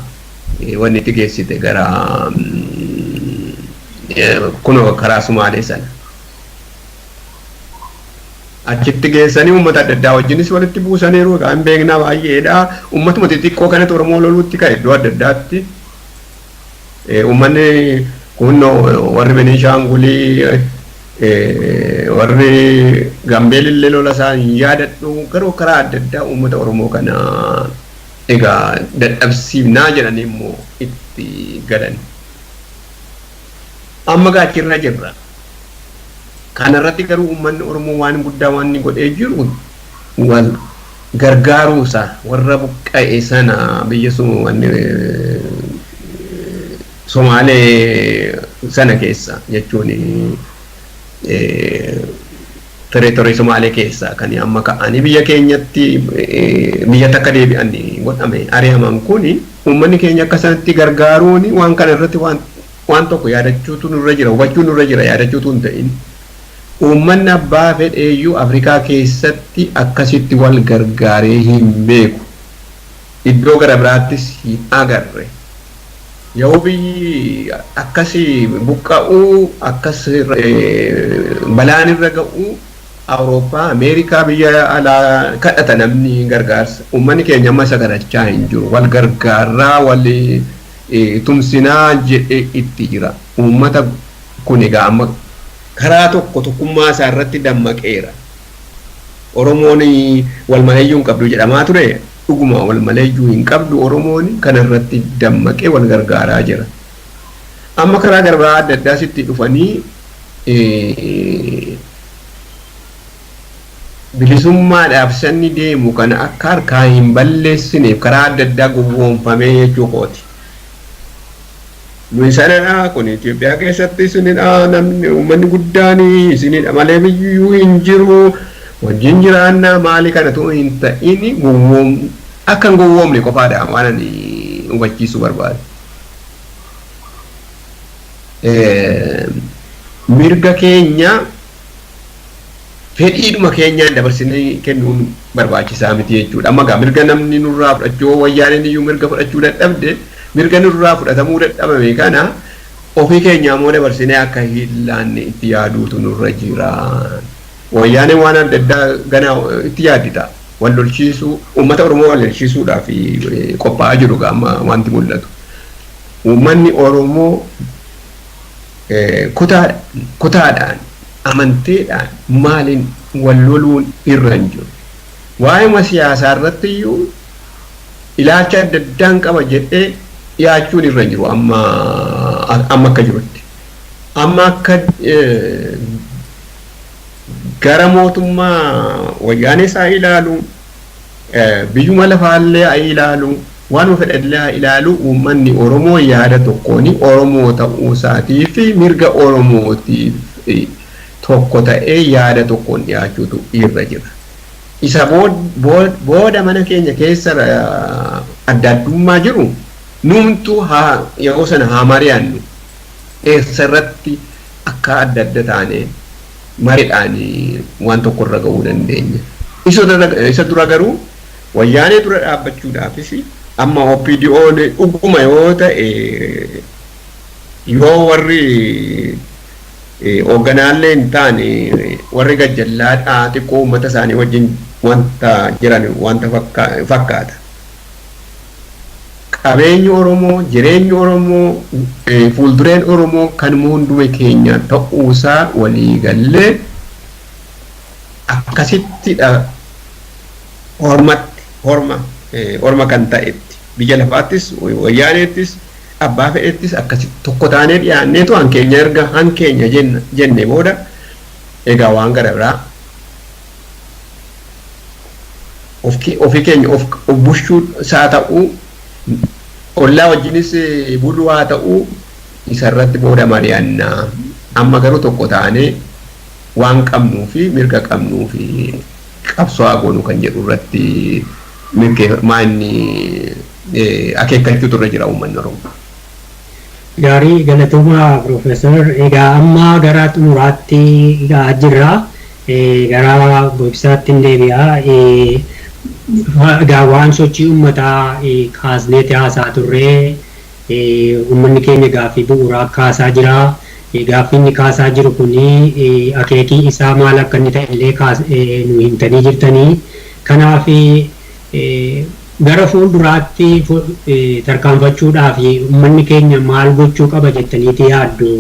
wanni itti geessite, gara kunoo karaa Sumaalee sana. Achitti geessanii uummata adda addaa wajjinis walitti buusaniiru. Egaa hin beeknaa, baay'eedha. Uummatuma xixiqqoo kanatti Oromoo loluutti ka'e iddoo adda addaatti. Uummanni kunoo warri Beniishaangulii, warri Gambeelillee lola isaa hin yaadadhu, garuu karaa adda addaa uummata Oromoo kana egaa dadhabsiifnaa jedhanii immoo itti galan. Amma gaachirra jirra. Kanarratti garuu uummanni Oromoo waan guddaa waan inni godhee jiru wal gargaaruusa, warra buqqa'e sana biyya sun wanni Somaalee sana keessa jechuun Territory Somaalee keessaa kan amma ka'anii biyya keenyatti biyya takka deebi'an godhame ari'aman kuni uummanni keenya akka sanatti gargaaruun waan kana irratti waan tokko yaadachuutu nurra jira, hubachuu nurra jira, yaadachuutu hin ta'in. Uummanni abbaa fedheeyyuu Afrikaa keessatti akkasitti wal gargaaree hin beeku. Iddoo gara biraattis hin agarre. Yoo biyyi akkasii buqqa'uu, akkas balaan irra ga'uu, Awurooppaa, Ameerikaa, biyya alaa kadhata namni gargaarsa. Uummanni keenya amma isa kadhachaa hin jiru. Wal gargaarraa, wal tumsinaa jedhee itti jira. Uummata kun egaa amma karaa tokko tokkummaa isaa irratti dammaqeera. Oromoon wal maleeyyuu hin qabdu jedhamaa ture. Dhuguma wal maleeyyuu hin qabdu. Oromoon kana irratti dammaqee wal gargaaraa jira. Amma karaa garbaa adda addaa sitti dhufanii bilisummaadhaaf sanni deemu kana akka harkaa hin balleessineef karaa adda addaa gowwoomfamee jechuu kooti. Nuyi sanadha, kun Itoophiyaa keessatti isinidha, namni uummanni guddaan isinidha malee biyyuu hin jiru, wajjin jiraannaa maali kanatu hin ta'in gowwoom akka hin gowwoomne qofaadha waan ani hubachiisuu barbaadu. Mirga keenya fedhiidhuma keenyaan dabarsinee kennuun barbaachisaa miti jechuudha. Amma egaa mirga namni nurraa fudhachuu, wayyaaneen iyyuu mirga fudhachuu dadhabde, mirga nurraa fudhatamuu dadhabame kana ofii keenya immoo dabarsinee akka hin laanne itti yaaduutu nurra jira. Wayyaaneen waan adda addaa ganaa itti yaaddita. Wal lolchiisuu, uummata Oromoo wal lolchiisuudhaaf qophaa'aa jiru amma wanti mul'atu. Uummanni Oromoo kutaadhaan, amanteedhaan, maaliin wal loluun irra hin jiru. Waa'ima siyaasaa irratti iyyuu ilaalcha adda addaan qaba jedhee dhiyaachuun irra hin jiru amma akka jirutti. Amma akka gara mootummaa wayyaanee isaa ilaalu, biyyuma lafaallee haa ilaalu, waanuma fedhallee haa ilaalu, uummanni Oromoo yaada tokkoon Oromoo ta'uu isaatii fi mirga Oromootiif tokko ta'ee yaada tokkoon dhiyaachuutu irra jira. Isa booda mana keenya keessa adda addummaa jiru numtu haa yeroo sana haa mari'annu, eessarratti akka adda adda taane mariidhaan waan tokko irra ga'uu dandeenya. Isa dura garuu wayyaanee dura dhaabbachuudhaafis amma OPDO'n dhuguma yoo ta'e, yoo warri hoogganaallee hin taane warri gajjallaadhaa xiqqoo uummata isaanii wajjin wanta jiran wanta fakkaata. Qabeenyi Oromoo, jireenyi Oromoo, fuuldureen Oromoo kan hundume keenya ta'uusaa walii gallee akkasittidha hormatti horma kan ta'etti biyya lafaattis wayyaaneettis abbaa fedhettis akkasitti tokko taanee dhiyaanneetu hankeenya erga hankeenya jenne booda egaa waan gara biraa ofii keenya of bulchuu isaa ta'uu, ollaa wajjinis buluu haa ta'uu, isarratti booda mari'annaa. Amma garuu tokko taanee waan qabnuu fi mirga qabnuu fi qabsoo haa goonu kan jedhu irratti maanni akeekkachuutu irra jira uummanni Oromoo. Gaarii, galatoomaa Piroofeesar. Egaa amma gara xumuraatti ga'aa jirra. Gara ibsaatti hin deebi'a. Egaa waan sochii uummataa kaasneeti haasaa turre, uummanni keenya gaaffii bu'uuraa kaasaa jira. Gaaffii inni kaasaa jiru kuni akeekii isaa maal akka inni ta'e illee nu himtanii jirtanii. Kanaaf gara fuulduraatti tarkaanfachuudhaaf uummanni keenya maal gochuu qaba jettaniiti yaaddu,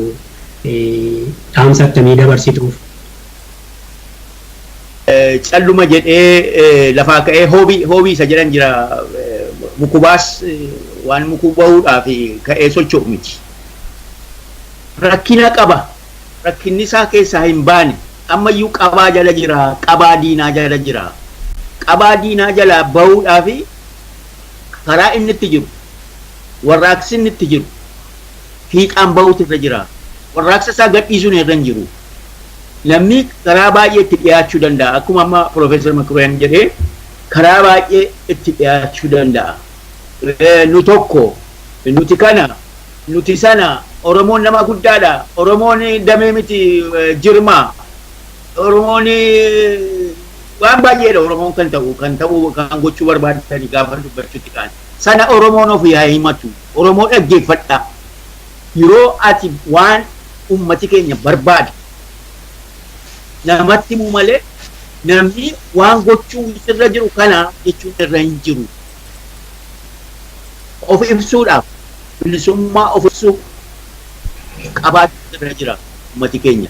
dhaamsa akkamii dabarsituuf? Calluma jedhee lafaa ka'ee hoobii isa jedhan jira, mukubaas waan mukuu bahuudhaaf ka'ee socho'u miti. Rakkina qaba. Rakkinni isaa keessaa hin baane. Ammayyuu qabaa jala jira. Qabaa diinaa jala jira. Qabaa diinaa jalaa bahuudhaaf karaa inni itti jiru, warraaqsi inni itti jiru, fiixaan bahuutu irra jira. Warraaqsa isaa gadhiisuun irra hin jiru. Namni karaa baay'ee itti dhiyaachuu danda'a. Akkuma amma Profeesar Makuriyaan jedhee karaa baay'ee itti dhiyaachuu danda'a. Nu tokko, nuti kana, nuti sana, Oromoon nama guddaadha. Oromoon damee miti jirma. Oromoon waan baay'eedha. Oromoon kan ta'u kan ta'u kan gochuu barbaadani gaafa dubbachuutti ka'an. Sana Oromoon ofii haa himatu. Oromoo dhaggeeffadha. Yeroo ati waan ummati keenya barbaadu namatti himuu malee namni waan gochuu irra jiru kana jechuun irra hin jiru. Of ibsuudhaaf bilisummaa of ibsuu qabaachuu irra jira ummati keenya.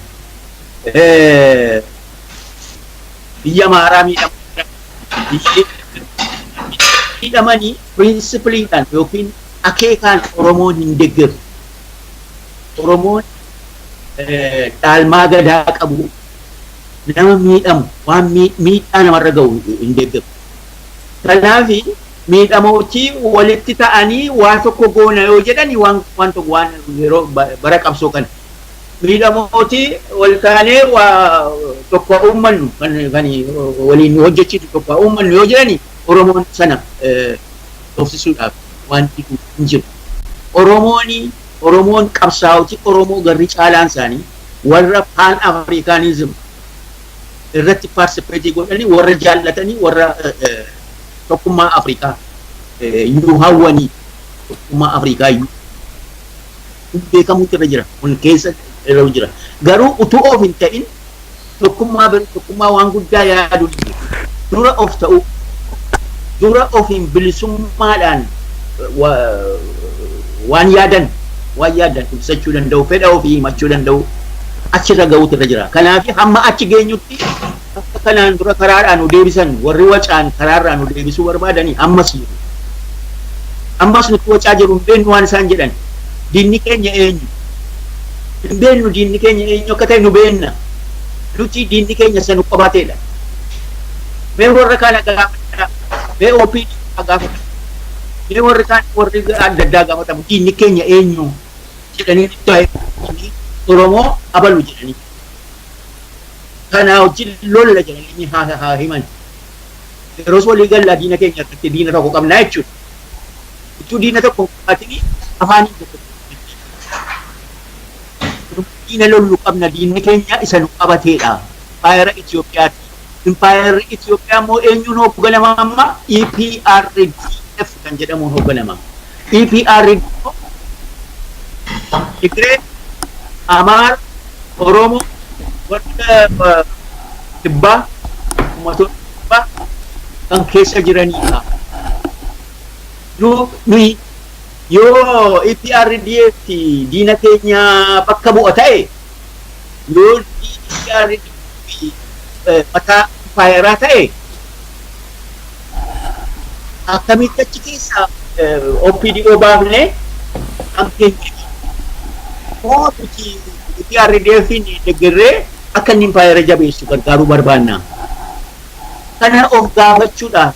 Biyya Amaaraa miidhamanii pirinsipiliidhaan yookiin akeekaan Oromoon hin deeggaru. Oromoon dhaalmaa gadaa qabu nama miidhamu waan miidhaa namarra gahu hin deeggaru. Kanaaf miidhamootii walitti ta'anii waa tokko goona yoo jedhani waan tokko waan yeroo bara qabsoo kana miidhamootii wal taanee waa tokko uummannu kan waliin nu hojjechiisu tokko uummannu yoo jedhani Oromoon sana dhoofsisuudhaaf wanti hin jiru. Oromoon qabsaa'otii Oromoo garri caalaan isaanii warra Pan Africanism irratti paartisipeetii godhanii warra jaallatanii warra tokkummaa Afrikaa iyyuu hawwanii tokkummaa Afrikaa iyyuu beekamuutu irra jira. Kun keessa irra jira. Garuu utuu of hin ta'in tokkummaa bira tokkummaa waan guddaa yaaduu dura of ta'uu dura of hin bilisummaadhaan waan yaadan ibsachuu danda'u fedha ofii himachuu danda'u achirra ga'uutu irra jira. Kanaaf hamma achi geenyutti akka kanaan dura karaadhaan nu deebisan warri wacaan karaarraa nu deebisuu barbaadanii ammas jiru. Ammas nuti wacaa jiru hin beeknu waan isaan jedhan. Diinni keenya eenyu? Hin beeknu diinni keenya eenyu akka ta'e nu beekna. Nuti diinni keenya isa nu qabateedha. Mee warra kana gaafadhaa. Mee OPD gaafadhaa. Mee warri kaan warri adda addaa gaafatamu diinni keenya eenyu jedhanii nutti Oromoo abalu jedhanii. Kana wajjin lolla jedhanii haa himan. Yeroos walii gallaa diina keenya irratti diina tokko qabnaa jechuudha. Utuu diina tokko hin qabaatin afaaniin tokko diina lollu qabna diinni keenya isa nu qabateedha. Impaayera Itoophiyaati. Impaayerri Itoophiyaa immoo eenyuun hoogganama amma EPRDF kan jedhamuun hoogganama. EPRDF Tigree, Amaara, Oromoo, warra Kibbaa, uummattoota Kibbaa kan keessa jiranidha. Nuyi yoo EPRDF diina keenya bakka bu'a ta'e yoo EPRDF mataa impaayeraa ta'e akkamitti achi keessa OPDO baafnee kan keenya moo nuti EPRDF deeggarree akka inni impaayera jabeessu gargaaruu barbaanna. Kana of gaafachuudhaaf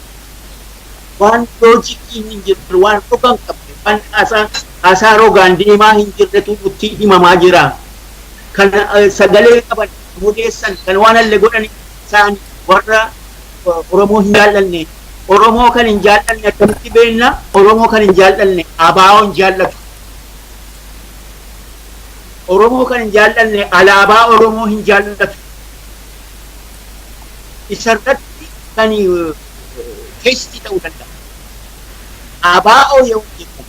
waan loojikii hin jirre, waan roga hin qabne, waan haasaa rogaan deemaa hin jirretu nutti himamaa jira. Kan sagalee qaban odeessan kan waan alle godhan isaan warra Oromoo hin jaallanne. Oromoo kan hin jaallanne akkamitti beekna? Oromoo kan hin jaallanne ABO hin jaallatu. Oromoo kan hin jaallanne alaabaa Oromoo hin jaallatu. Isarratti kan teestii ta'uu danda'a. ABO yoo jedhamu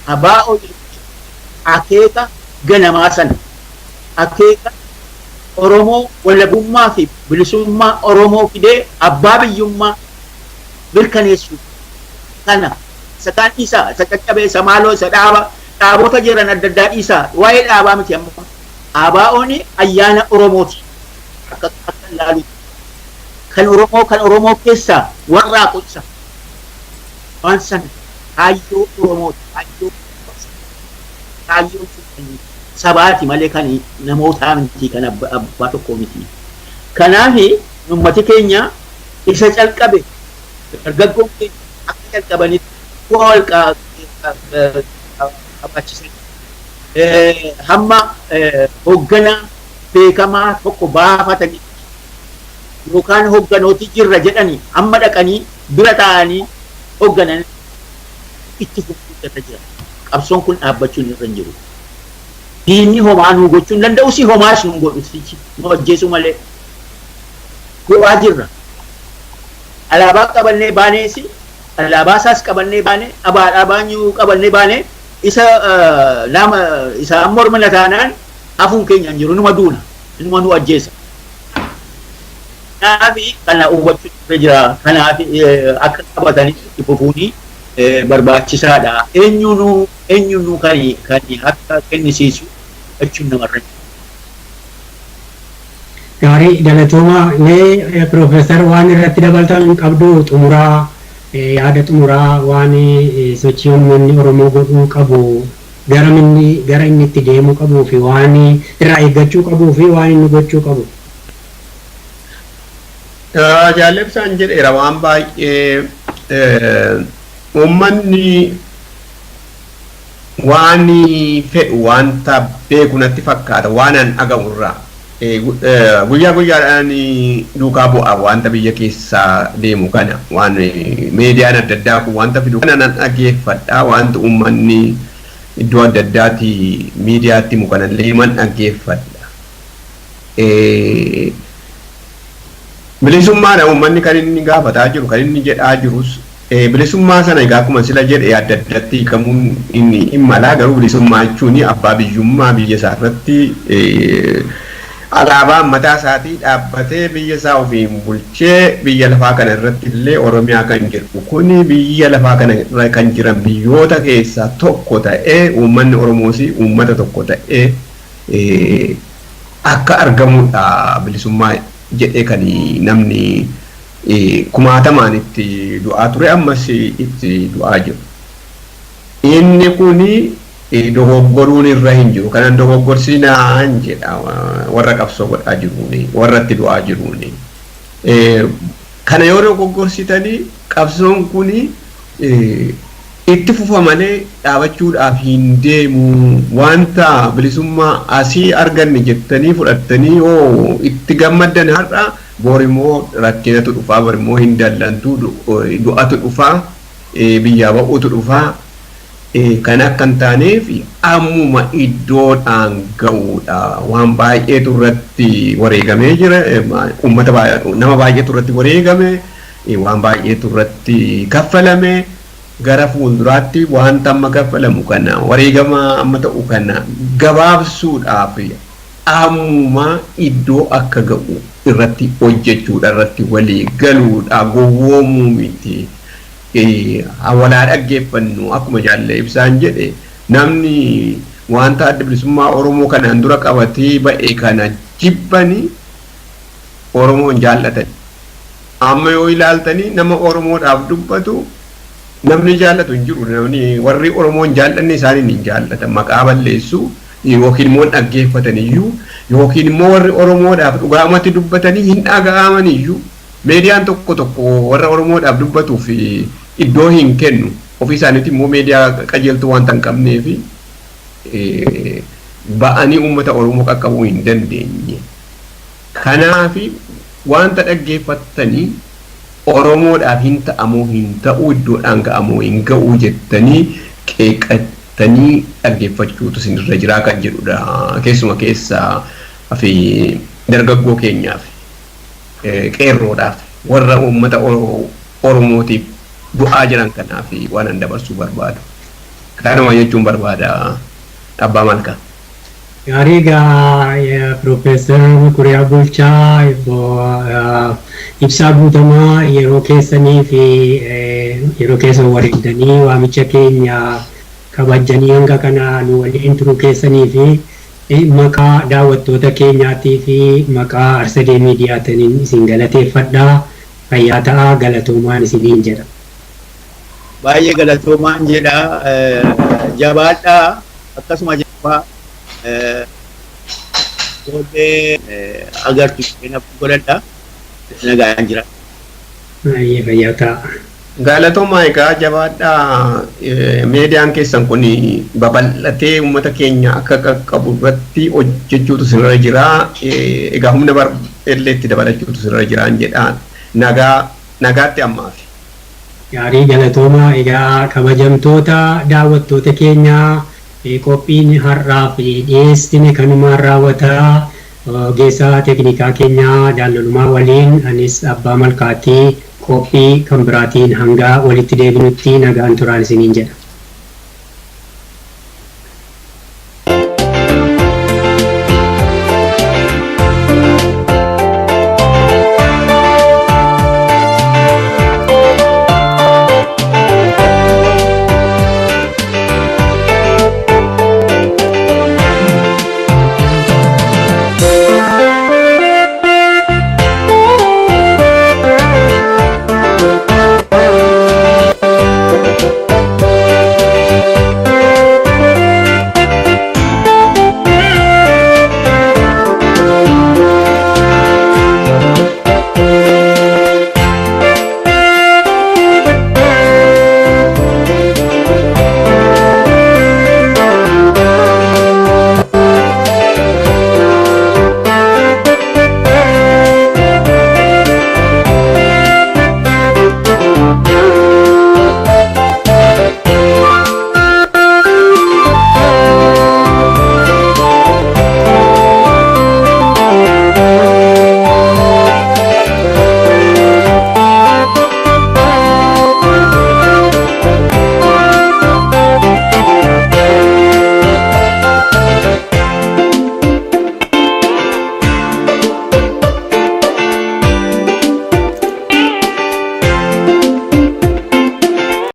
ABO akeeka ganamaa sana akeeka Oromoo walabummaa fi bilisummaa Oromoo fidee abbaa biyyummaa mirkaneessuu kana isa kaan dhiisaa isa caccabee isa maaloo isa dhaaba dhaabota jiran adda addaa dhiisaa waa'ee dhaabaa miti amma ABO'n ayyaana Oromooti akka akka ilaalutti kan Oromoo keessaa warraa qunsa waan sana kaayyoo Oromooti kaayyoo sabaati malee kan namootaa miti kan abbaa tokkoo miti. Kanaaf uummati keenya isa calqabe dargaggoon keenya akka calqabanitti wal qabaachisan hamma hoogganaa beekamaa tokko baafatanii yookaan hogganootii jirra jedhanii amma dhaqanii bira taa'anii hogganan itti fufuutu jira. Qabsoon kun dhaabbachuun irra hin jiru. Diinni homaa nu gochuu hin danda'u, si homaas nu godhu, nu ajjeesu malee. Du'aa jirra. Alaabaa qabannee baaneesi, alaabaa isaas qabannee baane, abaadhaa baanyuu qabannee baane, isa nama isa mormina taanaan hafuun keenya hin jiru, numa duuna, numa nu ajjeesa. Kanaaf kana hubachuu irra jira. Kanaaf akka qabatanii itti fufuuni barbaachisaadha. Eenyuunuu kan akka kennisiisu jechuun namarra jira. Gaarii, galatooma. Mee Piroofeesar, waan irratti dabaltan hin qabdu? Xumuraa, yaada xumuraa, waan sochii uummanni Oromoo godhuu qabu, gara inni gara inni itti deemuu qabuu fi waan irraa eeggachuu qabuu fi waan inni gochuu qabu. Jaallebsaan jedheera waan baay'ee. Uummanni waan fedhu wanta beeku natti fakkaata, waan an dhaga'u irraa. Guyyaa guyyaadhaan duukaa bu'a wanta biyya keessaa deemu kana, waan miidiyaan adda addaa kun wanta fidu kana nan dhaggeeffadha, wanta uummanni iddoo adda addaati miidiyaatti himu kanallee man dhaggeeffadha. Bilisummaadha uummanni kan inni gaafataa jiru, kan inni jedhaa jirus bilisummaa sana. Egaa akkuma sila jedhe adda addatti hiikamuun inni hin malaa, garuu bilisummaa jechuun abbaa biyyummaa biyya isaa irratti alaabaa mataa isaatii dhaabbatee biyya isaa ofiin bulchee, biyya lafaa kana irratti illee Oromiyaa kan jedhu kuni biyya lafaa kana irra kan jiran biyyoota keessaa tokko ta'ee, uummanni Oromoos uummata tokko ta'ee akka argamudha bilisummaa jedhee kan namni kumaatamaan itti du'aa ture, ammas itti du'aa jiru. Inni kuni dogoggoruun irra hin jiru. Kanan dogoggorsinaan jedha warra qabsoo godhaa jiruuni, warra itti du'aa jiruuni. Kana yoo dogoggorsitanii qabsoon kuni itti fufa malee dhaabachuudhaaf hin deemu. Wanta bilisummaa asii arganne jettanii fudhattanii yoo itti gammaddan har'a, borimmoo rakkinatu dhufaa, borimmoo hin dallantu, du'atu dhufaa, biyyaa ba'uutu dhufaa. Kan akka hin taaneef ammuma iddoodhaan ga'uudha. Waan baay'eetu irratti wareegamee jira. Uummata nama baay'eetu irratti wareegame. Waan baay'eetu irratti kaffalame. Gara fuulduraatti wanta amma kaffalamu kana, wareegama amma ta'u kana gabaabsuudhaaf ammuma iddoo akka ga'u irratti hojjechuudha, irratti walii galuudha, gowwoomuu miti. Walaa dhaggeeffannu. Akkuma jaalle Ibsaan jedhe, namni wanta Adda Bilisummaa Oromoo kanaan dura qabatee ba'e kana jibbani Oromoon jaallatan. Amma yoo ilaaltanii nama Oromoodhaaf dubbatu namni jaallatu hin jiru. Namni warri Oromoon jaallanne isaaniin hin jaallatan, maqaa balleessu yookiin immoo dhaggeeffatan iyyuu, yookiin immoo warri Oromoodhaaf dhugaamatti dubbatanii hin dhaga'aman iyyuu. Miidiyaan tokko tokko warra Oromoodhaaf dubbatuuf iddoo hin kennu. Ofii isaaniitti immoo miidiyaa qajeeltuu wanta hin qabneef ba'anii uummata Oromoo qaqqabuu hin dandeenye. Kanaaf wanta dhaggeeffattanii Oromoodhaaf hin ta'amoo hin ta'uu, iddoodhaan ga'amoo hin ga'uu jettanii qeeqattanii dhaggeeffachuutu isinirra jiraa kan jedhudha. Keessuma keessaa fi dargaggoo keenyaaf, qeerroodhaaf, warra uummata Oromootiif du'aa jiran kanaaf waan an dabarsuu barbaadu. Kanuma jechuun barbaada, Abbaa Malkaa. Gaarii, egaa Piroofeesar Mekuriyaa Bulchaa, Ibsaa Guutamaa, yeroo keessanii fi yeroo keessan wareegdanii waamicha keenya kabajanii hanga kana nu waliin turuu keessanii fi maqaa daawwattoota keenyaatii fi maqaa Arsadee Miidiyaatiin isin galateeffadhaa. Fayyaa ta'aa, galatoomaan isiniin jedha. Baay'ee galatoomaan jedha. Jabaadhaa, akkasuma jabaa ijoollee agartu godhadha. Nagaan jira. Baay'ee fayyaa ta'a. Galatoomaa, egaa jabaadhaa. Miidiyaan keessan kun babal'atee uummata keenya akka qaqqabu irratti hojjechuutu sirra jira. Egaa humna illee itti dabalachuutu sirra jira jedha. Nagaa nagaatti ammaaf. Gaarii, galatoomaa. Egaa kabajamtoota daawwattoota keenyaa, qophiin har'aaf dhiyeessine kanumaan raawwataa. Ogeessa teeknikaa keenyaa jaallalumaa waliin anis Abbaa Malkaatii, qophii kan biraatiin hanga walitti deebinutti nagaan turaan isiniin jedha.